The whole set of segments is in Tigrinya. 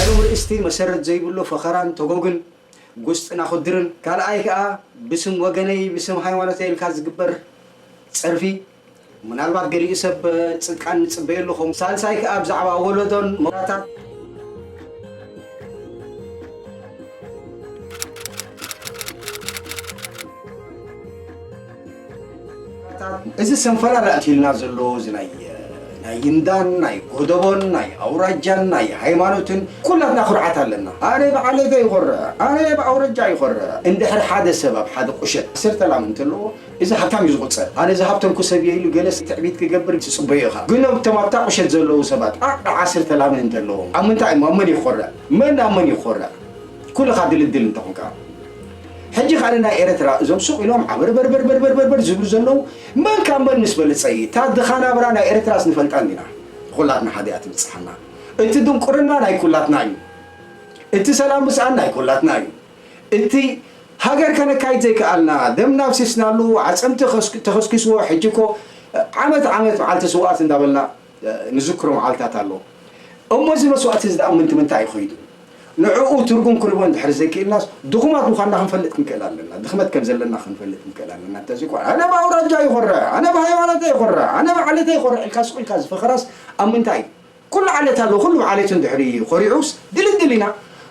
ርእስቲ መሰረት ዘይብሉ ፈኸራን ተጎግን፣ ጉስጥና ኹድርን፣ ካልኣይ ከኣ ብስም ወገነይ፣ ብስም ሃይማኖተይ ኢልካ ዝግበር ጸርፊ፣ ምናልባት ገሊኡ ሰብ ጽድቃን ንጽበየሉ ኹም። ሳልሳይ ከኣ ብዛዕባ ወለዶን መራታት እዚ ሰንፈላል ኣእትዩልና ዘሎ፣ እዚ ናይ፣ ናይ ይንዳን፣ ናይ ጎደቦን፣ ናይ ኣውራጃን፣ ናይ ሃይማኖትን፣ ኩላትና ኩርዓት ኣለና። ኣነ ብዓሌተ ይኾርዕ፣ ኣነ ብኣውራጃ ይኾርዕ። እንድሕር ሓደ ሰብ ኣብ ሓደ ቁሸት ዓሰርተ ላም እንተለዎ፣ እዚ ሃብታም እዩ ዝቑጸር። ኣነ እዚ ሃብተምኩ ሰብ እየ ኢሉ ገለ ትዕቢት ክገብር ትጽበዮ ኢኻ። ግን እቶም ኣብታ ቁሸት ዘለዉ ሰባት፣ ዓቕሊ ዓሰርተ ላምን እንተለዎም፣ ኣብ ምንታይ፣ ኣብ መን ይኾርዕ? መን ኣብ መን ይኾርዕ? ኩልኻ ድልድል እንተኾንካ። ሕጂ ካልእ ናይ ኤርትራ፣ እዞም ሱቕ ኢሎም ዓበርበርበርበርበርበር ዝብሉ ዘለዉ፣ መን ካብ መን ምስ በለጸ እዩ? እታ ድኻ ናብራ ናይ ኤርትራስ ንፈልጣ እንዲና። ኩላትና ሓደ እያ ትብጽሓና። እቲ ድንቁርና ናይ ኩላትና እዩ። እቲ ሰላም ምስኣን ናይ ኩላትና እዩ። እቲ ሃገር ከነካይድ ዘይከኣልና፣ ደምና ኣፍሲስናሉ፣ ዓጸምቲ ከስክ-፣ ተኸስኪስዎ፣ ሕጂ እኮ ዓመት ዓመት በዓልቲ ስውኣት እንዳበልና ንዝክሮ መዓልታት ኣሎ። እሞ እዚ መስዋእቲ እዚ ደኣ ምንቲ ምንታይ እዩ ኸይዱ? ንዕኡ ትርጉም ክንቦ እንድሕር ዘይክእልናስ፣ ድኹማት ምዃንና ክንፈልጥ ክንክእል ኣለና። ድኽመት ከም ዘለና ክንፈልጥ ክንክእል ኣለና። እንተዘይኮነ፣ ኣነ ብኣውራጃ ይኾርዕ፣ ኣነ ብሃይማኖተይ ይኾርዕ፣ ኣነ ብዓሌተይ ይኾርዕ ኢልካ ስቕ ኢልካ ዝፈኸራስ ኣብ ምንታይ እዩ? ኩሉ ዓሌት ኣለዎ። ኩሉ ብዓሌቱ እንድሕሪ ኮሪዑስ ድልድል ኢና።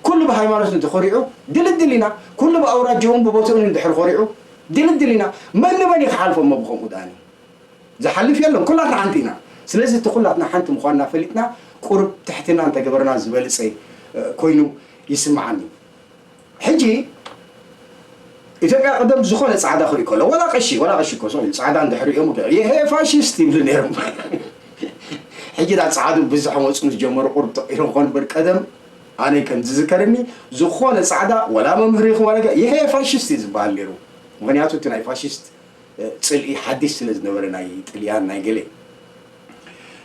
ኩሉ ብሃይማኖቱ እንተኾሪዑ ድልድል ኢና። ኩሉ ብኣውራጅኡን ብቦትኡን እንድሕር ኮሪዑ ድልድል ኢና። መን ንመን እዩ ክሓልፎ እሞ ብኸምኡ ደኣኒ? ዝሓልፍ የለን። ኩላትና ሓንቲ ኢና። ስለዚ እቲ ኩላትና ሓንቲ ምዃንና ፈሊጥና ቁሩብ ትሕትና እንተገበርና ዝበለጸ፣ እ፣ ኮይኑ ይስምዓኒ። ሕጂ ኢትዮጵያ ቀደም ዝኾነ ጻዕዳ ክርኢ ከሎ፣ ዋላ ቀሺ፣ ዋላ ቀሺ እኮ፣ ሶሪ፣ ጻዕዳ እንድሕር ሪኦም፣ "የሄ ፋሽስት" ይብሉ ነይሮም። ሕጂ ዳ ጻዕዱ ብዝሕ መጹ ምስ ጀመሩ ቁሩብ ተቐይሩ ክኾን እምበር፣ ቀደም ኣነ ከም ዝዝከረኒ፣ ዝኾነ ጻዕዳ ዋላ መምህር ይኹን ዋላ ገ-፣ "የሄ ፋሽስት" እዩ ዝበሃል ነይሩ። ምኽንያቱ እቲ ናይ ፋሽስት፣ እ፣ ጽልኢ ሓዲሽ ስለ ዝነበረ፣ ናይ ጥልያን ናይ ገለ።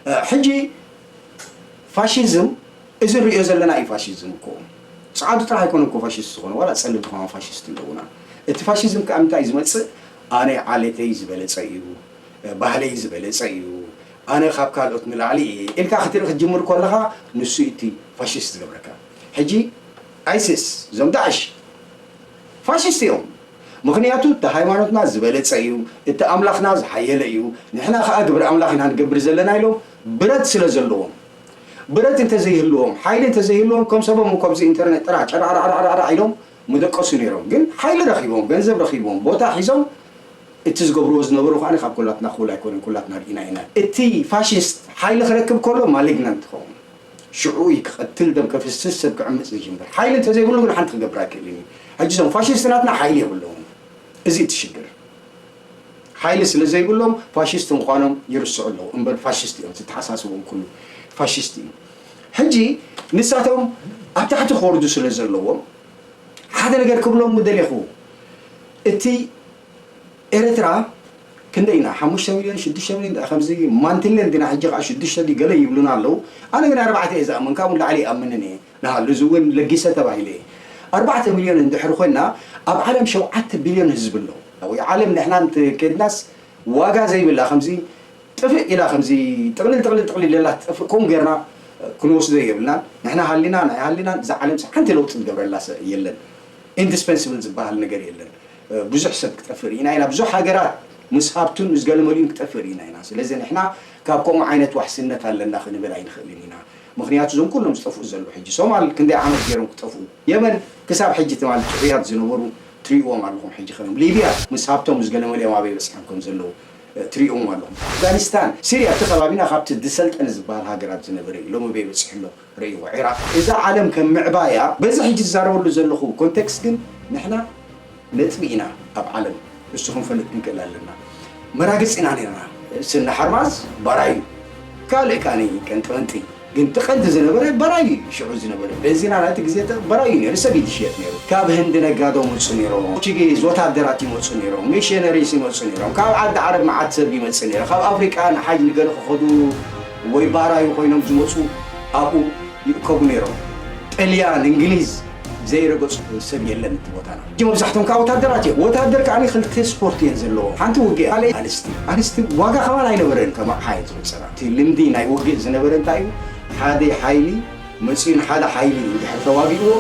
እ፣ ሕጂ ፋሽዝም፣ እዚ ንሪኦ ዘለና እዩ ፋሽዝም እኮ። ጻዕዱ ጥራሕ ኣይኮነን እኮ ፋሽስት ዝኾነ፣ ዋላ ጸለምቲ ከማን ፋሽስት ኣለዉና። እቲ ፋሽዝም ከኣ ምንታይ እዩ ዝመጽእ? ኣነ ዓሌተይ ዝበለጸ እዩ፣ ባህለይ ዝበለጸ እዩ፣ ኣነ ካብ ካልኦት ንላዕሊ እየ ኢልካ ክትርኢ ክትጅምር ከለኻ፣ ንሱ እዩ እቲ ፋሽስት ዝገብረካ። ሕጂ ኣይሲስ፣ እዞም ዳዕሽ ፋሽስት እዮም። ምኽንያቱ እቲ ሃይማኖትና ዝበለጸ እዩ፣ እቲ ኣምላኽና ዝሓየለ እዩ፣ ንሕና ኸኣ ግብሪ ኣምላኽ ኢና ንገብር ዘለና ኢሎም ብረት ስለ ዘለዎም። ብረት እንተዘይህልዎም፣ ሓይሊ እንተዘይህልዎም፣ ከም ሰቦም እኮ ኣብዚ ኢንተርኔት ጥራሕ ጨራዕራዕራዕራዕ ኢሎም ምደቀሱ ነይሮም። ግን ሓይሊ ረኺቦም፣ ገንዘብ ረኺቦም፣ ቦታ ሒዞም፣ እቲ ዝገብርዎ ዝነበሩ ከኣ ካብ ኩላትና ክውል ኣይኮነን፣ ኩላትና ርኢና ኢና። እቲ ፋሽስት ሓይሊ ክረክብ ከሎ ማሊግናንት ይኸውን። ሽዑ እዩ ክቐትል፣ ደም ከፍስስ፣ ሰብ ክዕምጽ ዝጅምር። ሓይሊ እንተዘይብሉ ግን ሓንቲ ክገብር ኣይክእልን እዩ። ሕጂ እዞም ፋሽስት ናትና ሓይሊ የብለውን። እዚ እቲ ሽግር። ሓይሊ ስለ ዘይብሎም ፋሽስት ምዃኖም ይርስዑ ኣለዉ። እምበር ፋሽስት እዮም። ዝተሓሳስቦም ኩሉ ፋሽስት እዩ። ሕጂ ንሳቶም ኣብ ታሕቲ ክወርዱ ስለ ዘለዎም ሓደ ነገር ክብሎም ምደሌኹ። እቲ ኤርትራ ክንደይ ኢና? ሓሙሽተ ሚልዮን፣ ሽዱሽተ ሚልዮን፣ እንታይ ከምዚ ማንትለን ዲና? ሕጂ ከኣ ሽዱሽተ ድዩ ገለ ይብሉና ኣለዉ። ኣነ ግን ኣርባዕተ እየ ዝኣምን፣ ካብኡ ንላዕሊ ይኣምንን እየ። ንሃሉ፣ እዚ እውን ለጊሰ ተባሂለ እየ። ኣርባዕተ ሚልዮን እንድሕር ኮይና፣ ኣብ ዓለም ሸውዓተ ቢልዮን ህዝቢ ኣሎ። ወይ ዓለም ንሕና እንተ ከድናስ ዋጋ ዘይብላ፣ ከምዚ ጥፍእ ኢላ፣ ከምዚ ጥቕልል ጥቕልል ጥቕልል ኢላ ትጠፍእ፣ ከምኡ ጌርና ክንወስዶ የብልናን። ንሕና ሃሊና፣ ንዓይ ሃሊና፣ እዛ ዓለም ሓንቲ ለውጢ ዝገብረላ ሰብ የለን። ኢንዲስፐንስብል ዝበሃል ነገር የለን። ብዙሕ ሰብ ክጠፍእ ርኢና ኢና። ብዙሕ ሃገራት ምስ ሃብቱን ምስ ገለመሊኡን ክጠፍእ ርኢና ኢና። ስለዚ ንሕና ካብ ከምኡ ዓይነት ዋሕስነት ኣለና ክንብል ኣይንኽእልን ኢና። ምኽንያቱ እዞም ኩሎም ዝጠፍኡ ዘለዉ፣ ሕጂ ሶማል ክንደይ ዓመት ገይሮም ክጠፍኡ? የመን ክሳብ ሕጂ ትማሊ ጥዑያት ዝነበሩ ትሪእዎም ኣለኹም። ሕጂ ከም ሊብያ ምስ ሃብቶም ምስ ገለመሊኦም ኣበይ በጺሖም ከም ዘለዉ፣ እ፣ ትሪእዎም ኣለኹም። ኣፍጋኒስታን፣ ሲርያ፣ እቲ ከባቢና ካብቲ ዝሰልጠነ ዝበሃል ሃገራት ዝነበረ እዩ። ሎሚ ኣበይ በጺሑ ኣሎ? ርእይዎ። ዒራቕ፣ እዛ ዓለም ከም ምዕባያ፣ በዚ ሕጂ ዝዛረበሉ ዘለኹ ኮንቴክስት ግን ንሕና ነጥቢ ኢና ኣብ ዓለም። እሱ ክንፈልጥ ክንክእል ኣለና። መራግጽ ኢና ነርና። ስነ ሓርማዝ ባራዩ። ካልእ ካኒ ቀንጥቐንጢ። ግን እቲ ቀንዲ ዝነበረ ባራዩ እዩ ሽዑ ዝነበረ። ቤንዚና ናይቲ ግዜ ተ-፣ ባራዩ ነይሩ። ሰብ እዩ ዝሽየጥ ነይሩ። ካብ ህንዲ ነጋዶ መጹ ነይሮም። ፖርቹጊዝ ወታደራት ይመጹ ነይሮም። ሚሽነሪስ ይመጹ ነይሮም። ካብ ዓዲ ዓረብ መዓት ሰብ ይመጽእ ነይሩ። ካብ ኣፍሪቃ ንሓጅ ንገለ ክኸዱ ወይ ባራዩ ኮይኖም ዝመጹ ኣብኡ ይእከቡ ነይሮም። ጥልያን፣ እንግሊዝ ዘይረገጹ ሰብ የለን እቲ ቦታና። ሕጂ መብዛሕቶም ከዓ ወታደራት እዮም። ወታደር ከዓ ክልተ ስፖርት እየን ዘለዎ። ሓንቲ ውግእ፣ ካልኣይ ኣንስቲ። ኣንስቲ ዋጋ ከማን ኣይነበረን፣ ከም ኣቕሓ እየን ዝቑጸራ። እቲ ልምዲ ናይ ውግእ ዝነበረ እንታይ እዩ? ሓደ ሓይሊ መጺኡ ንሓደ ሓይሊ እንድሕር ተዋጊእዎ፣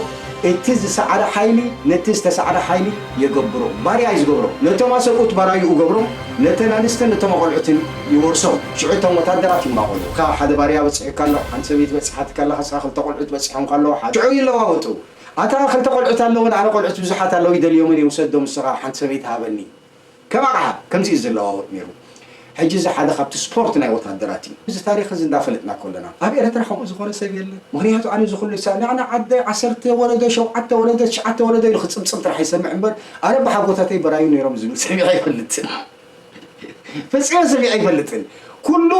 እቲ ዝሰዓረ ሓይሊ ነቲ ዝተሳዕረ ሓይሊ የገብሮ። ባርያ እዩ ዝገብሮ። ነቶም ኣሰብኡት ባራይኡ እገብሮም፣ ነተን ኣንስትን ነቶም ኣቖልዑትን ይወርሶም። ሽዑ እቶም ወታደራት ይማቐሉ። ካብ ሓደ ባርያ በጺሑካ ኣሎ፣ ሓንቲ ሰበይቲ በጺሓትካ ኣላ፣ ንስኻ ክልተ ቆልዑት በጺሖምካ ኣለዉ፣ ሓደ ሽዑ ይለዋወጡ። ኣታ ክልተ ቆልዑት ኣለውን፣ ኣነ ቆልዑት ብዙሓት ኣለዉ፣ ይደልዮምን እየ፣ ውሰዶም፣ ንስኻ ሓንቲ ሰበይቲ ሃበኒ። ከም ኣቕሓ ከምዚ እዩ ዝለዋወጥ ነይሩ። ሕጂ እዚ ሓደ ካብቲ ስፖርት ናይ ወታደራት እዩ። እዚ ታሪኽ እዚ እንዳፈለጥና ከለና፣ ኣብ ኤርትራ ከምኡ ዝኾነ ሰብ የለን። ምኽንያቱ ኣነ እዚ ኩሉ ሳ-፣ ንዓና ዓደ ዓሰርተ ወለዶ፣ ሸውዓተ ወለዶ፣ ትሽዓተ ወለዶ ኢሉ ክጽምጽም ጥራሕ ይሰምዕ እምበር፣ ኣነ ብሓጎታተይ በራዩ ነይሮም ዝብል ሰሚዐ ኣይፈልጥን። ፈጺመ ሰሚዐ ኣይፈልጥን። ኩሉ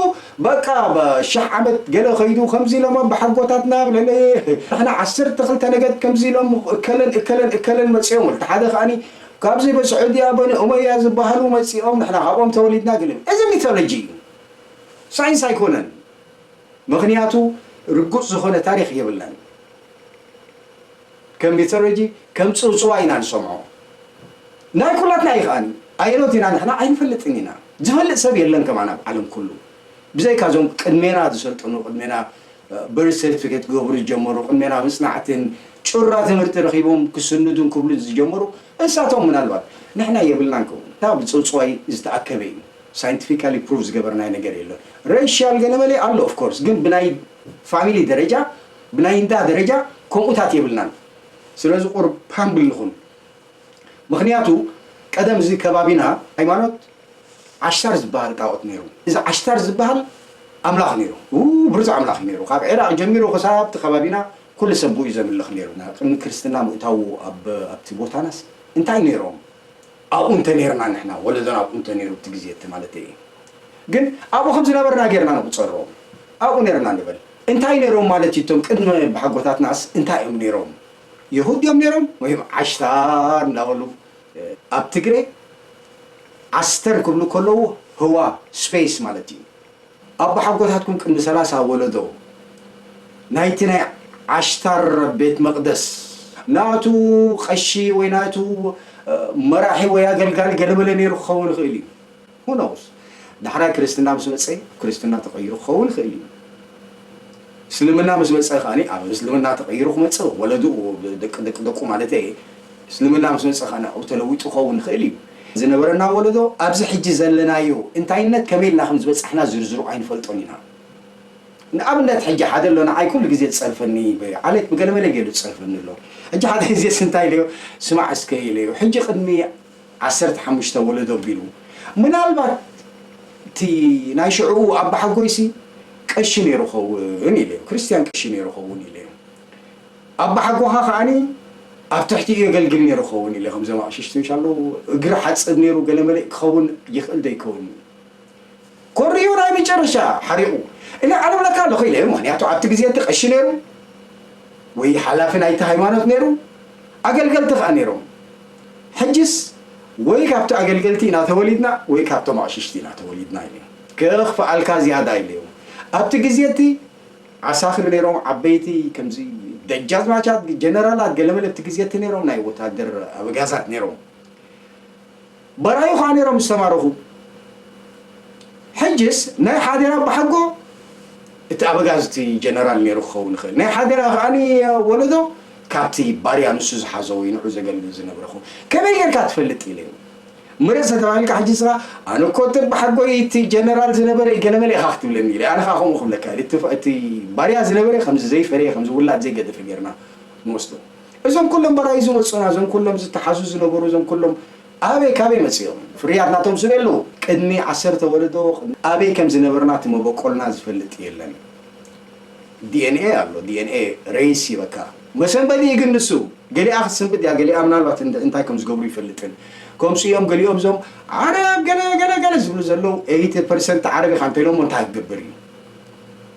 በቃ ብ-፣ ሺሕ ዓመት ገለ ከይዱ ከምዚ ኢሎም ብሓጎታትና ብለለ፣ ንሕና ዓሰርተ ክልተ ነገድ ከምዚ ኢሎም እከለን፣ እከለን፣ እከለን መጺኦም። እቲ ሓደ ከኣኒ ካብዚ ብስዑድያ በኒ ኡመያ ዝበሃሉ መጺኦም፣ ንሕና ካብኦም ተወሊድና ገለ። እዚ ሚቶሎጂ እዩ። ሳይንስ ኣይኮነን። ምኽንያቱ ርጉጽ ዝኾነ ታሪኽ የብልናን። ከም ሚቶሎጂ፣ ከም ጽውጽዋይ ኢና ንሰምዖ። ናይ ኩላትና እዩ ከኣኒ። ኣየኖት ኢና ንሕና ኣይንፈልጥን ኢና። ዝፈልጥ ሰብ የለን ከማን ኣብ ዓለም ኩሉ። ብዘይካ እዞም ቅድሜና ዝሰልጠኑ፣ ቅድሜና፣ እ፣ በርዝ ሰርቲፊኬት ክገብሩ ዝጀመሩ፣ ቅድሜና መጽናዕትን ጩራ ትምህርቲ ረኺቦም ክስንዱን ክብሉን ዝጀመሩ፣ እሳቶም ምናልባት። ንሕና የብልናን ከምኡ። እታ ብጽውጽዋይ ዝተኣከበ እዩ። ሳይንቲፊካሊ ፕሩቭ ዝገበርናዮ ነገር የለን። ሬሽያል ገለመለ ኣሎ ኦፍ ኮርስ፣ ግን ብናይ ፋሚሊ ደረጃ፣ ብናይ እንዳ ደረጃ ከምኡታት የብልናን። ስለዚ ቁሩብ ሃምብል ንኹን። ምኽንያቱ ቀደም እዚ ከባቢና ሃይማኖት ዓሽታር ዝበሃል ጣዖት ነይሩ። እዚ ዓሽታር ዝበሃል ኣምላኽ ነይሩ። ው፣ ብርቱዕ ኣምላኽ እዩ ነይሩ። ካብ ዒራቕ ጀሚሩ ክሳብ እቲ ከባቢና ኩሉ ሰብ ብኡ እዩ ዘምልኽ ነይሩ። ናብ ቅድሚ ክርስትና ምእታዉ ኣብ፣ ኣብቲ ቦታናስ እንታይ ነይሮም? ኣብኡ እንተ ነይርና ንሕና፣ ወለዶና ኣብኡ እንተ ነይሩ፣ እቲ ግዜ እቲ ማለት እየ። ግን ኣብኡ ከም ዝነበርና ጌርና ንቑጸሮ። ኣብኡ ነይርና ንበል። እንታይ ነይሮም ማለት እዩ? እቶም ቅድሚ ብሓጎታትናስ እንታይ እዮም ነይሮም? የሁድ እዮም ነይሮም? ወይም ዓሽታር እንዳበሉ፣ ኣብ ትግረ ዓስተር ክብሉ ከለዉ ህዋ፣ ስፔስ ማለት እዩ። ኣቦሓጎታትኩም ቅድሚ ሰላሳ ወለዶ ናይቲ ናይ ዓሽታር ቤት መቕደስ ናቱ ቀሺ ወይ ናቱ፣ እ፣ መራሒ ወይ ኣገልጋሊ ገለመለ ነይሩ ክኸውን ይኽእል እዩ። Who knows? ዳሕራይ ክርስትና ምስ መጸ፣ ክርስትና ተቐይሩ ክኸውን ይኽእል እዩ። እስልምና ምስ መጸ ከኣኒ ኣብ እስልምና ተቐይሩ ክመጽእ፣ ወለድኡ፣ ደቂ፣ ደቂ፣ ደቁ ማለት እየ፣ እስልምና ምስ መጸ ከኣ ንዕኡ ተለዊጡ ክኸውን ይኽእል እዩ። ዝነበረና ወለዶ ኣብዚ ሕጂ ዘለናዮ እንታይነት ከመይ ኢልና ከም ዝበጻሕና ዝርዝሩ ኣይንፈልጦን ኢና። ንኣብነት ሕጂ ሓደ ኣሎ ንዓይ ኩሉ ግዜ ዝጸርፈኒ፣ ዓሌት ብገለመለ ገይሩ ዝጸርፈኒ ኣሎ። ሕጂ ሓደ ግዜስ እንታይ ኢለዮ፣ ስማዕ እስከ ኢለዮ፣ ሕጂ ቅድሚ ዓሰርተ ሓሙሽተ ወለዶ ኣቢሉ፣ ምናልባት እቲ ናይ ሽዕኡ ኣባሓጎይሲ ቀሺ ነይሩ ኸውን ኢለዮ፣ ክርስትያን ቀሺ ነይሩ ኸውን ኢለዮ። ኣባሓጎኻ ከኣኒ ኣብ ትሕቲኡ የገልግል ነይሩ ኸውን ኢለ፣ ከምዞም ኣቕሽሽቲ ምሽ ኣለዉ፣ እግሪ ሓጽብ ነይሩ፣ ገለ መለ ክኸውን ይኽእል ዶ ይከውን? ኮርዩ ናይ መጨረሻ ሓሪቑ። እኔ ኣነ እብለካ ኣለኹ ኢለ፣ ምኽንያቱ ኣብቲ ግዜ እቲ ቀሺ ነይሩ፣ ወይ ሓላፊ ናይቲ ሃይማኖት ነይሩ፣ ኣገልገልቲ ከኣ ነይሮም። ሕጅስ ወይ ካብቲ ኣገልገልቲ ኢና ተወሊድና፣ ወይ ካብቶም ኣቕሽሽቲ ኢና ተወሊድና ኢለ። ከኽፍኣልካ ዝያዳ ኢለዮ። ኣብቲ ግዜ እቲ ዓሳኽር ነይሮም፣ ዓበይቲ ከምዚ ደጃዝማቻት፣ ጀነራላት፣ ገለመለ ኣብቲ ግዜ እቲ ነይሮም፣ ናይ ወታደር ኣበጋዛት ነይሮም። በራዩ ኸዓ ነይሮም ዝተማረኹ። ሕጅስ ናይ ሓዴራ ኣባሓጎ እቲ ኣበጋዝ እቲ ጀነራል ነይሩ ክኸውን ይኽእል። ናይ ሓዴራ ከኣኒ ወለዶ ካብቲ ባርያ ንሱ ዝሓዞ ወይ ንዑ ዘገልግል ዝነበረ ክኸውን። ከመይ ጌርካ ትፈልጥ ኢለ። ምረጽ ተባሂልካ ሕጂ ንስኻ፣ ኣነ እኮ እቲ ኣባሓጎይ እቲ ጀነራል ዝነበረ እዩ ገለመለ ኢኻ ክትብለኒ ኢለ። ኣነ ኸዓ ከምኡ ክብለካ እየ። እቲ፣ እቲ ባርያ ዝነበረ ከምዚ ዘይፈረየ፣ ከምዚ ውላድ ዘይገደፈ ጌርና ንወስዶ። እዞም ኩሎም በራዩ ዝመጹና፣ እዞም ኩሎም ዝተሓዙ ዝነበሩ፣ እዞም ኩሎም ኣበይ ካበይ መጺኦም? ፍርያት ናቶም ስለ ኣለዉ፣ ቅድሚ ዓሰርተ ወለዶ ኣበይ ከም ዝነበርና እቲ መበቆልና ዝፈልጥ የለን። ዲ ኤን ኤ ኣሎ፣ ዲ ኤን ኤ ሬስ ይበካ። መሰንበዲ እዩ ግን ንሱ። ገሊኣ ክትስንብድ እያ፣ ገሊኣ ምናልባት እንደ-፣ እንታይ ከም ዝገብሩ ይፈልጥን። ከምሱ እዮም ገሊኦም እዞም ዓረብ ገለ፣ ገለ፣ ገለ ዝብሉ ዘለዉ፣ ኤይቲ ፐርሰንት ዓረብ ኢኻ እንተ ኢሎሞ እንታይ ክገብር እዩ?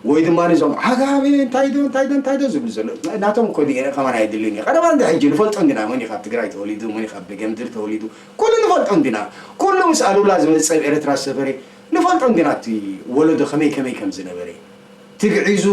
ወይ ድማ ነዞም ዓጋመ እንታይ ዶ፣ እንታይ ዶ፣ እንታይ ዶ ዝብሉ ዘሎ፣ ናቶም እኮ ዲ ኤን ኤ ከማን ኣየድልን እዩ። ቀደም እንደ ሕጂ ንፈልጦ እንዲና፣ መን እዩ ካብ ትግራይ ተወሊዱ፣ መን እዩ ካብ በጌምድር ተወሊዱ፣ ኩሉ ንፈልጦ እንዲና። ኩሉ ምስ ኣሉላ ዝመጸ ኣብ ኤርትራ ዝሰፈረ ንፈልጦ እንዲና፣ እቲ ወለዶ ከመይ ከመይ ከም ዝነበረ። ትግዒዙ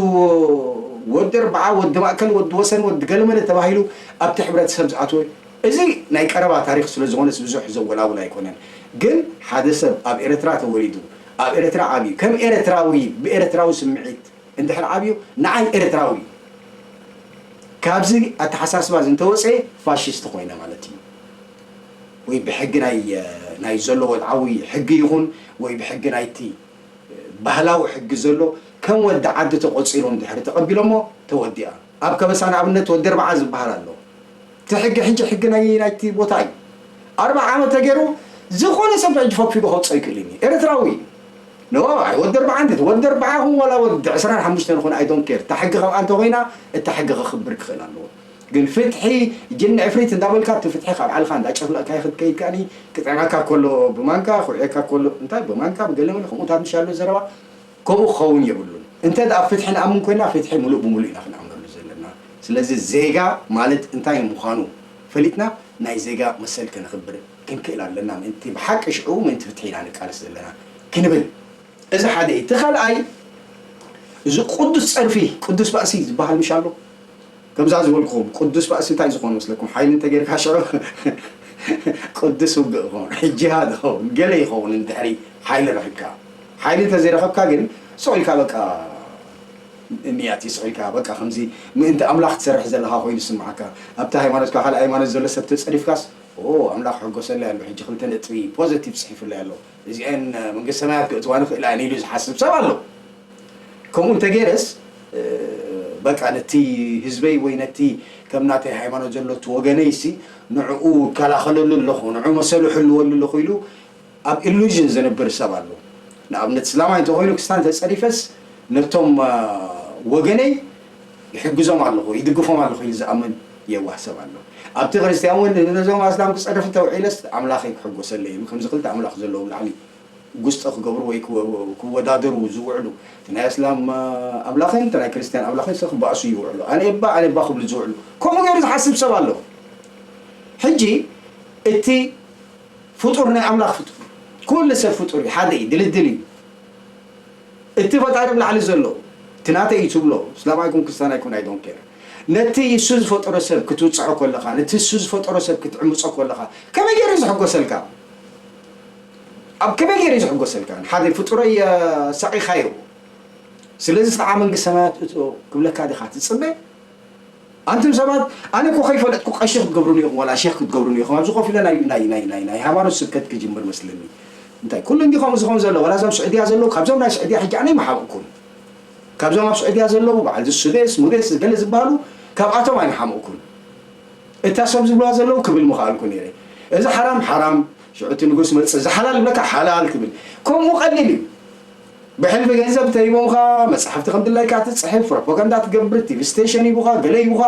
ወዲ ኣርብዓ፣ ወዲ ማእከል፣ ወዲ ወሰን፣ ወዲ ገለመለ ተባሂሉ ኣብቲ ሕብረተሰብ ዝኣተወ፣ እዚ ናይ ቀረባ ታሪኽ ስለ ዝኾነስ ብዙሕ ዘወላውል ኣይኮነን። ግን ሓደ ሰብ ኣብ ኤርትራ ተወሊዱ፣ ኣብ ኤርትራ ዓብዩ፣ ከም ኤርትራዊ፣ ብኤርትራዊ ስምዒት እንድሕር ዓብዩ፣ ንዓይ ኤርትራዊ እዩ። ካብዚ ኣተሓሳስባ እዚ እንተወፀ ፋሽስት ኮይነ ማለት እዩ። ወይ ብሕጊ ናይ ናይ ዘሎ ወድዓዊ ሕጊ ይኹን ወይ ብሕጊ ናይቲ ባህላዊ ሕጊ ዘሎ ከም ወዲ ዓዲ ተቆፂሩ እንድሕሪ ተቐቢሎሞ ተወዲኣ። ኣብ ከበሳ ንኣብነት ወዲ ኣርብዓ ዝበሃል ኣሎ። እቲ ሕጊ ሕጂ ሕጊ ናይ ናይቲ ቦታ እዩ። ኣርብዓ ዓመት ተገይሩ ዝኾነ ሰብ ሕጂ ፈግፊጉ ከውፅኦ ይክእል እዩ። ኤርትራዊ እዩ። ኖ ኣይ ወዲ ኣርብዓ እንዴት ወዲ ኣርብዓ ኹን ዋላ ወዲ ዕስራን ሓሙሽተን ኹን ኣይ ዶንት ኬር። እታ ሕጊ ከምኣ እንተኮይና እታ ሕጊ ከኽብር ክኽእል ኣለዎ። ግን ፍትሒ ጅን ዕፍሪት እንዳበልካ እቲ ፍትሒ ካብ ዓልኻ እንዳጨፍለቕካ ክትከይድ ከኣኒ ክጥዕመካ ከሎ ብማንካ ክውዕየካ ከሎ እንታይ ብማንካ ብገለመለ ከምኡታት ምሻሎ ዘረባ ከምኡ ክኸውን የብሉን። እንተ ደኣ ፍትሒ ንኣምን ኮይና ፍትሒ ሙሉእ ብሙሉእ ኢና ክንኣምነሉ ዘለና። ስለዚ ዜጋ ማለት እንታይ ምዃኑ ፈሊጥና ናይ ዜጋ መሰል ከነኽብር ክንክእል ኣለና። ምእንቲ ብሓቂ ሽዑ ምእንቲ ፍትሒ ኢና ንቃለስ ዘለና ክንብል እዚ ሓደ እዩ። እቲ ካልኣይ እዚ ቅዱስ ጸርፊ ቅዱስ ባእሲ ዝበሃል ምሽ ኣሎ። ከምዛ ዝበልኩም ቅዱስ ባእሲ እንታይ ዝኾን መስለኩም? ሓይሊ እንተጌርካ ሽዑ ቅዱስ ውግእ ይኸውን፣ ጅሃድ ይኸውን፣ ገለ ይኸውን እንድሕሪ ሓይሊ ረኺብካ። ሓይሊ እንተዘይረኸብካ ግን ስቕ ኢልካ በቃ እኒያት ስቕ ኢልካ በቃ ከምዚ ምእንቲ ኣምላኽ ትሰርሕ ዘለኻ ኮይኑ ዝስምዓካ። ኣብቲ ሃይማኖትካ ካልእ ሃይማኖት ዘሎ ሰብ ተጸሪፍካስ ኦ ኣምላኽ ሕጎሰለይ ኣሎ ሕጂ ክልተ ነጥቢ ፖዘቲቭ ጽሒፉለይ ኣሎ እዚአን መንግስተ ሰማያት ክእትዋ ንኽእላ እየን ኢሉ ዝሓስብ ሰብ ኣሎ። ከምኡ እንተገይረስ በቃ ነቲ ህዝበይ ወይ ነቲ ከም ናተይ ሃይማኖት ዘሎ እቲ ወገነይ ሲ ንዕኡ እከላኸለሉ ኣለኹ ንዑ መሰሉ ሕልወሉ ኣለኹ ኢሉ ኣብ ኢሉዥን ዝነብር ሰብ ኣሎ። ንኣብነት እስላማይ እንተኾይኑ ክስታን ተፀሪፈስ ነቶም ወገነይ ይሕግዞም ኣለኹ ይድግፎም ኣለኹ ኢሉ ዝኣምን የዋህ ሰብ ኣሎ። ኣብቲ ክርስትያን እውን ነዞም ኣስላም ክፀርፍ እንተውዒለስ ኣምላኸይ ክሕጎሰለይ ኢሉ ከምዚ ክልተ ኣምላኽ ዘለዎም ላዕሊ ጉስጠ ክገብሩ ወይ ክወዳደሩ ዝውዕሉ እቲ ናይ እስላም ኣምላኽን እቲ ናይ ክርስትያን ኣምላኽን ክባእሱ ይውዕሉ። ኣነ እባ ኣነ እባ ክብሉ ዝውዕሉ ከምኡ ገይሩ ዝሓስብ ሰብ ኣሎ። ሕጂ እቲ ፍጡር ናይ ኣምላኽ ፍጡር ኩሉ ሰብ ፍጡር እዩ ሓደ እዩ ድልድል እዩ። እቲ ፈጣሪ ኣብ ላዕሊ ዘሎ እቲ ናተይ እዩ ትብሎ እስላማይ ኩን ክርስትያን ኣይኩን ኣይ ዶንት ኬር። ነቲ እሱ ዝፈጠሮ ሰብ ክትውፅዖ ከለኻ ነቲ እሱ ዝፈጠሮ ሰብ ክትዕምፆ ከለኻ ከመይ ገይሩ ዝሕጎሰልካ? ኣብ ከመይ ገይሩ ዝሕጎሰልካ? ሓደ ፍጡረይ ኣሳቒኻዮ ስለዚ ከዓ መንግስቲ ሰማያት እቶ ክብለካ ዲኻ ትፅበ? ኣንቱም ሰባት ኣነ እኮ ከይፈለጥኩ ቀሺ ክትገብሩኒ ኢኹም ዋላ ሼክ ክትገብሩኒ ኢኹም ኣብዚ ኮፍ ኢለ ናይ ናይ ናይ ናይ ናይ ሃይማኖት ስብከት ክጅምር መስለኒ። እንታይ ኩሉ እንዲ ከምኡ ዝኾን ዘሎ ዋላ እዞም ስዑድያ ዘለዉ ካብዞም ናይ ስዑድያ ሕጂ ኣነ ይመሓብእኩም። ካብዞም ኣብ ስዑድያ ዘለዉ በዓል ዝሱቤስ ሙቤስ ገለ ዝበሃሉ ካብኣቶም ኣይመሓምእኩን። እታ ሰብ ዝብልዋ ዘለዉ ክብል ምኽኣልኩ ነይረ። እዚ ሓራም ሓራም ሽዑ እቲ ንጉስ መፅእ እዚ ሓላል ይብለካ ሓላል ትብል። ከምኡ ቀሊል እዩ። ብሕልፊ ገንዘብ ተሂቦምኻ መፅሓፍቲ ከም ድላይካ ትፅሕፍ ፕሮፓጋንዳ ትገብር ቲቪ ስቴሽን ሂቡኻ ገለ ሂቡኻ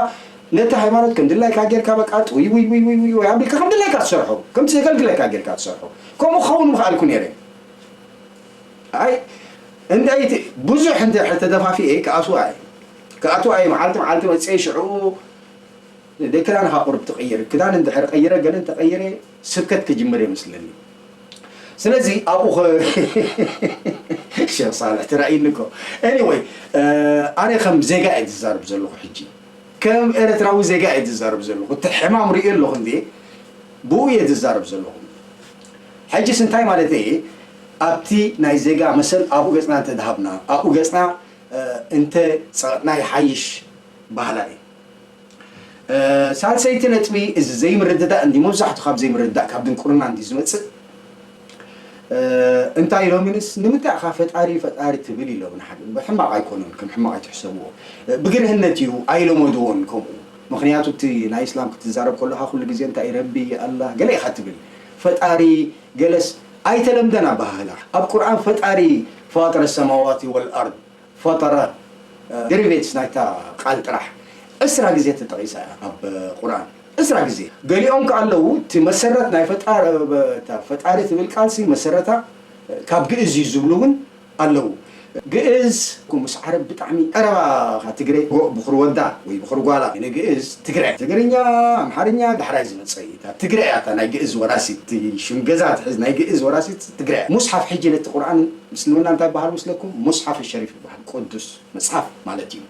ነቲ ሃይማኖት ከም ድላይካ ጌርካ በቃ ጥውይ ውይ ውይ ውይ ውይ ኣቢልካ ከም ድላይካ ትሰርሖ ከምቲ ዘገልግለካ ጌርካ ትሰርሖ ከምኡ ክኸውን ምኽኣልኩ ነይረ። ኣይ እንደ ኣይቲ ብዙሕ እንተ ተደፋፊኤ ክኣትዋ እየ ክኣትዋ እየ መዓልቲ መዓልቲ መፅኤ ሽዑ ደክዳንኻ ቁርብ ትቕይር ክዳን እንድሕር ቀይረ ገለ እንተቐይረ ስብከት ክጅምር እየ መስለኒ። ስለዚ ኣብኡ ሸኽ ሳልሕ ትራእይኒ እኮ anyway ኣነ ከም ዜጋ እየ ዝዛረብ ዘለኹ ሕጂ ከም ኤርትራዊ ዜጋ እየ ዝዛረብ ዘለኹ እቲ ሕማም ርእዮ ኣለኹ እንዴ ብኡ እየ ዝዛረብ ዘለኹ። ሕጂስ እንታይ ማለት እየ ኣብቲ ናይ ዜጋ መሰል ኣብኡ ገፅና እንተድሃብና ኣብኡ ገፅና እንተ ፀቐጥና ይሓይሽ ባህላ እየ። ሳልሰይቲ ነጥቢ እዚ ዘይምርድዳእ እንዲ መብዛሕቱ ካብ ዘይምርዳእ ካብ ድንቁርና እንዲ ዝመፅእ እንታይ ኢሎምንስ ንምንታይ ኢኻ ፈጣሪ ፈጣሪ ትብል ኢሎም ንሓደ ብሕማቕ ኣይኮኑን ከም ሕማቕ ኣይትሕሰብዎ ብግርህነት እዩ ኣይለመድዎን ከምኡ ምኽንያቱ እቲ ናይ እስላም ክትዛረብ ከለኻ ኩሉ ግዜ እንታይ ረቢ ኣላህ ገለ ኢኻ ትብል ፈጣሪ ገለስ ኣይተለምደን ኣባሃህላ ኣብ ቁርኣን ፈጣሪ ፋጥረ ሰማዋት ወልኣርድ ፈጠረ ደሪቬትስ ናይታ ቃል ጥራሕ ዕስራ ግዜ ተጠቒሳ እያ ኣብ ቁርኣን ዕስራ ግዜ። ገሊኦም ከ ኣለዉ እቲ መሰረት ናይ ፈጣሪ ትብል ቃልሲ መሰረታ ካብ ግእዝ እዩ ዝብሉ እውን ኣለዉ። ግእዝ ምስ ዓረብ ብጣዕሚ ቀረባ ትግረ ብኽሪ ወዳ ወይ ብኽሪ ጓላ ንግእዝ ትግረ ትግርኛ ኣምሓርኛ ዳሕራይ ዝመፀ እዩ። ትግረ እያ ናይ ግእዝ ወራሲት ሽም ገዛ ትሕዝ ናይ ግእዝ ወራሲት ትግረ እያ። ሙስሓፍ ሕጂ ነቲ ቁርኣን ምስልምና እንታይ በሃል ምስለኩም? ሙስሓፍ ሸሪፍ ይበሃል፣ ቅዱስ መጽሓፍ ማለት እዩ።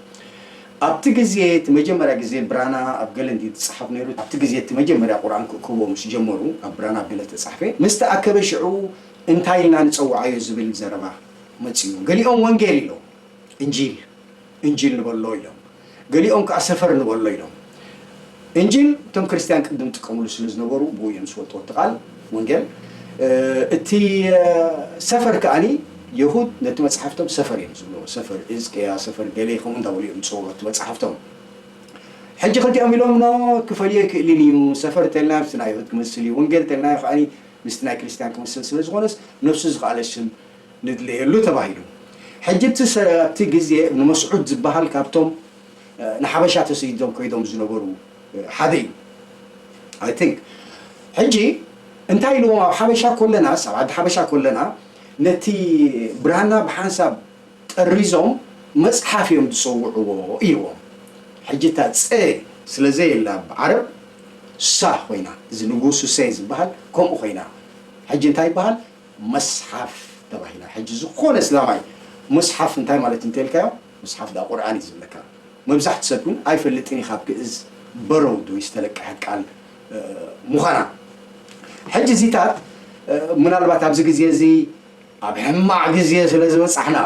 ኣብቲ ግዜ እቲ መጀመርያ ግዜ ብራና ኣብ ገለ እንዲ ዝጸሓፍ ነይሩ። ኣብቲ ግዜ እቲ መጀመርያ ቁርኣን ክእክብዎ ምስ ጀመሩ ኣብ ብራና ኣብ ገለ ተጻሕፈ ምስ ተኣከበ ሽዑ እንታይ ኢልና ንጸውዓዮ ዝብል ዘረባ መጺኡ። ገሊኦም ወንጌል ኢሎም እንጂል እንጂል ንበሎ ኢሎም። ገሊኦም ከዓ ሰፈር ንበሎ ኢሎም። እንጂል እቶም ክርስትያን ቅድም ጥቀምሉ ስለ ዝነበሩ ብኡ እዮም ዝፈልጥዎ እቲ ቃል ወንጌል። እቲ ሰፈር ከዓኒ የሁድ ነቲ መጽሓፍቶም ሰፈር እዮም ዝብልዎ። ሰፈር እዝቅያ፣ ሰፈር ገሌ ከምኡ እንዳበሉ እዮም ዝፅውዑ እቲ መጽሓፍቶም። ሕጂ ክልቲኦም ኢሎም ኖ ክፈልዮ ይክእልን እዩ። ሰፈር ተልና ምስቲ ናይ ይሁድ ክመስል እዩ። ወንጌል ተልና ከዓኒ ምስቲ ናይ ክርስትያን ክመስል ስለ ዝኾነስ ነብሱ ዝኸኣለ ሽም ንድለየሉ ተባሂሉ። ሕጂ እቲ ሰ- ኣብቲ ግዜ እብኒ መስዑድ ዝበሃል ካብቶም ንሓበሻ ተሰይዶም ኮይዶም ዝነበሩ ሓደ እዩ። I think ሕጂ እንታይ ኢልዎም ኣብ ሓበሻ ኮለናስ ኣብ ዓዲ ሓበሻ ኮለና ነቲ ብራና ብሓንሳብ ጠሪዞም መፅሓፍ እዮም ዝፀውዕዎ ኢልዎም። ሕጂ እታ ፀ ስለ ዘየላ ብዓረብ ሳ ኮይና፣ እዚ ንጉሱ ሰ ዝበሃል ከምኡ ኮይና። ሕጂ እንታይ ይበሃል? መስሓፍ ተባሂላ። ሕጂ ዝኾነ እስላማይ መስሓፍ እንታይ ማለት እንተልካዮ፣ መስሓፍ ዳ ቁርኣን እዩ ዝብለካ። መብዛሕትኡ ሰብ ግን ኣይፈልጥን እዩ ካብ ግእዝ በረውድ ወይ ዝተለቀሐት ቃል ምዃና። ሕጂ እዚታት ምናልባት ኣብዚ ግዜ እዚ ኣብ ሕማቕ ግዜ ስለ ዝበጻሕና፣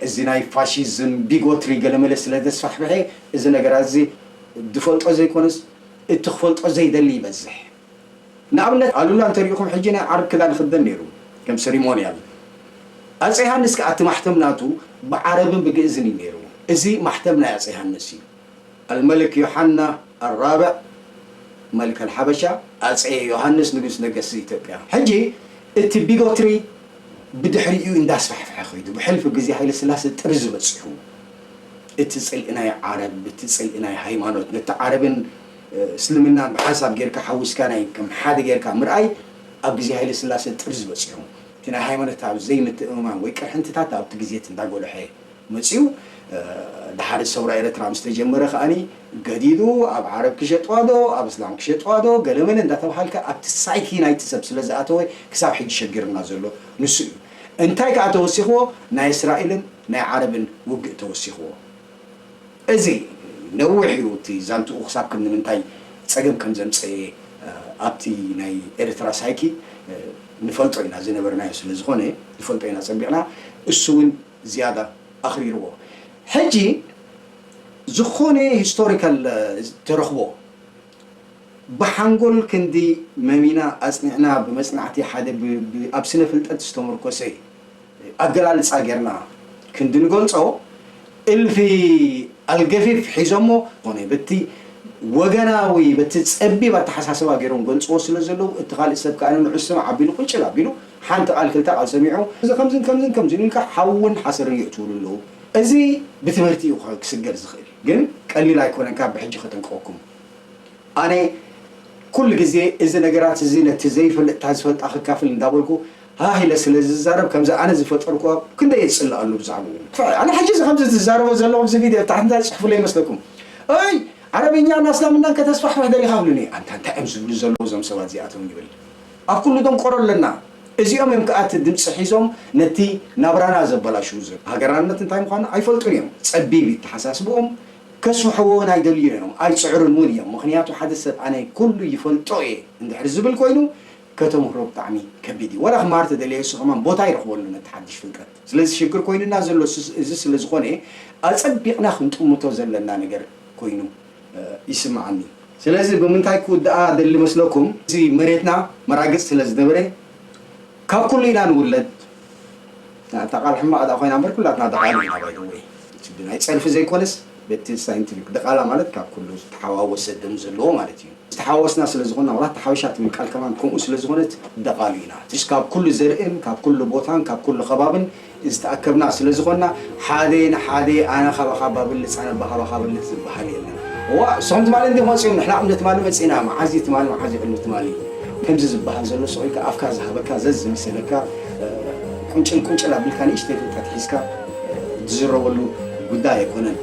እዚ ናይ ፋሽዝም ቢጎትሪ ገለመለ ስለ ዘስፋሕፍሐ፣ እዚ ነገራት እዚ ዝፈልጦ ዘይኮነስ እቲ ክፈልጦ ዘይደሊ ይበዝሕ። ንኣብነት ኣሉላ እንተሪኢኹም ሕጂ ናይ ዓረብ ክዳን ይኽደን ነይሩ ከም ሰሪሞንያል። ኣፀ ዮሃንስ ከዓ እቲ ማሕተም ናቱ ብዓረብን ብግእዝን እዩ ነይሩ። እዚ ማሕተም ናይ ኣፀ ዮሃንስ እዩ። ኣልመልክ ዮሓና ኣራብዕ መልከ ልሓበሻ ኣፀ ዮሃንስ ንጉስ ነገስት ኢትዮጵያ። ሕጂ እቲ ቢጎትሪ ብድሕሪኡ እንዳስፋሕፍሐ ከይዱ ብሕልፊ ግዜ ሃይለ ስላሴ ጥርዚ በፂሑ። እቲ ጽልኢ ናይ ዓረብ፣ እቲ ጽልኢ ናይ ሃይማኖት፣ ነቲ ዓረብን እስልምናን ብሓንሳብ ጌርካ ሓዊስካ ናይ ከም ሓደ ጌርካ ምርኣይ ኣብ ግዜ ሃይለ ስላሴ ጥርዚ በጺሑ። እቲ ናይ ሃይማኖት ኣብ ዘይምትእምማን ወይ ቅርሕንትታት ኣብቲ ግዜ እቲ እንዳጎልሐ መጺኡ። ድሓር ሰውራ ኤረትራ ምስ ተጀመረ ከኣኒ ገዲዱ ኣብ ዓረብ ክሸጥዋ ዶ ኣብ እስላም ክሸጥዋ ዶ ገለመለ እንዳተባሃልካ ኣብቲ ሳይኪ ናይቲ ሰብ ስለ ዝኣተወ ክሳብ ሕጂ ሸጊርና ዘሎ ንሱ እዩ። እንታይ ከኣ ተወሲኽዎ ናይ እስራኤልን ናይ ዓረብን ውግእ ተወሲኽዎ። እዚ ነዊሕ እዩ እቲ ዛንትኡ ክሳብ ክንዲ ምንታይ ጸገም ከም ዘምጸኤ ኣብቲ ናይ ኤርትራ ሳይኪ ንፈልጦ ኢና ዝነበርናዮ ስለ ዝኾነ ንፈልጦ ኢና ጸቢቕና እሱ እውን ዝያዳ ኣኽሪርዎ። ሕጂ ዝኾነ ሂስቶሪካል ተረኽቦ ብሓንጎል ክንዲ መሚና ኣጽኒዕና ብመጽናዕቲ ሓደ ኣብ ስነ ፍልጠት ዝተመርኮሰ ኣገላልጻ ጌርና ክንዲ ንገልጾ እልፊ ኣልገፊፍ ሒዞሞ ኮነ በቲ ወገናዊ በቲ ጸቢብ ኣተሓሳስባ ገይሮም ገልጽዎ ስለ ዘለዉ እቲ ካልእ ሰብ ከኣ ንዑ ስማዕ ኣቢሉ ቁጭል ኣቢሉ ሓንቲ ቃል ክልተ ቃል ሰሚዑ እዚ ከምዝን ከምዝን ከምዝን ኢልካ ሓውን ሓሰርን የእትውሉ ኣለዉ። እዚ ብትምህርቲ እዩ ክስገር ዝኽእል ግን ቀሊል ኣይኮነን ካብ ብሕጂ ከጠንቅቐኩም። ኣነ ኩሉ ግዜ እዚ ነገራት እዚ ነቲ ዘይፈልጥ እታ ዝፈልጣ ከካፍል እንዳበልኩ ሃህ ኢለ ስለ ዝዛረብ ከምዚ ኣነ ዝፈጠርኩ ክንደይ የፅልኣሉ ብዛዕባኡ። ኣነ ሕጂ እዚ ከምዚ ዝዛረቦ ዘለኹ ኣብዚ ቪድዮ ታሕቲ እንታይ ዝፅሕፉለይ ይመስለኩም? ኣይ ዓረብኛን ኣስላምናን ከተስፋሕፍሕ ደሊኻ ብሉኒ። ኣንታ እንታይ እዮም ዝብሉ ዘለዉ እዞም ሰባት እዚኣቶም ይብል። ኣብ ኩሉ ደንቆሮ ኣለና። እዚኦም እዮም ከኣ እቲ ድምፂ ሒዞም ነቲ ናብራና ዘበላሽዉ ዘለዉ። ሃገራነት እንታይ ምዃኑ ኣይፈልጡን እዮም። ፀቢብ ይተሓሳስብኦም ከስፍሕዎ ናይ ደልዩ እዮም ኣይፅዕሩን እውን እዮም ምክንያቱ ሓደ ሰብ ኣነ ኩሉ ይፈልጦ እየ እንድሕር ዝብል ኮይኑ ከተምህሮ ብጣዕሚ ከቢድ እዩ ወላ ክመሃር ተደለየ እሱ ከማን ቦታ ይረኽበሉ ነቲ ሓድሽ ፍልጠት ስለዚ ሽግር ኮይኑና ዘሎ እዚ ስለ ዝኾነ ኣፀቢቕና ክንጥምቶ ዘለና ነገር ኮይኑ ይስምዓኒ ስለዚ ብምንታይ ክውድኣ ደሊ መስለኩም እዚ መሬትና መራግፅ ስለ ዝነበረ ካብ ኩሉ ኢና ንውለድ እታ ቃል ሕማቕ ዳ ኮይና እምበር ኩላትና ደቓሉ ኢና ባይደወይ ናይ ፀርፊ ዘይኮነስ በቲ ሳይንቲፊክ ደቓላ ማለት ካብ ኩሉ ዝተሓዋወሰ ደም ዘለዎ ማለት እዩ ዝተሓዋወስና ስለ ዝኾንና ዋላ ሓበሻ ትብል ቃል ከማን ከምኡ ስለ ዝኾነት ደቓሉ ኢና ትሽ ካብ ኩሉ ዘርእን ካብ ኩሉ ቦታን ካብ ኩሉ ከባብን ዝተኣከብና ስለ ዝኾንና ሓደ ንሓደ ኣነ ካባኻ ባብልፅ ኣነ ባኻባኻ በልፅ ዝበሃል የለን እዋ እሶም ትማሊ እንዲ መፅኦም ንሕና ቅድሚ ትማሊ መፂና መዓዝ እዩ ትማሊ መዓዝ እዩ ቅድሚ ትማሊ ከምዚ ዝበሃል ዘሎ ስቕ ኢልካ ኣፍካ ዝሃበካ ዘዝምሰለካ ቁንጭል ቁንጭል ኣቢልካ ንእሽተይ ፍልጠት ሒዝካ ዝዝረበሉ ጉዳይ ኣይኮነን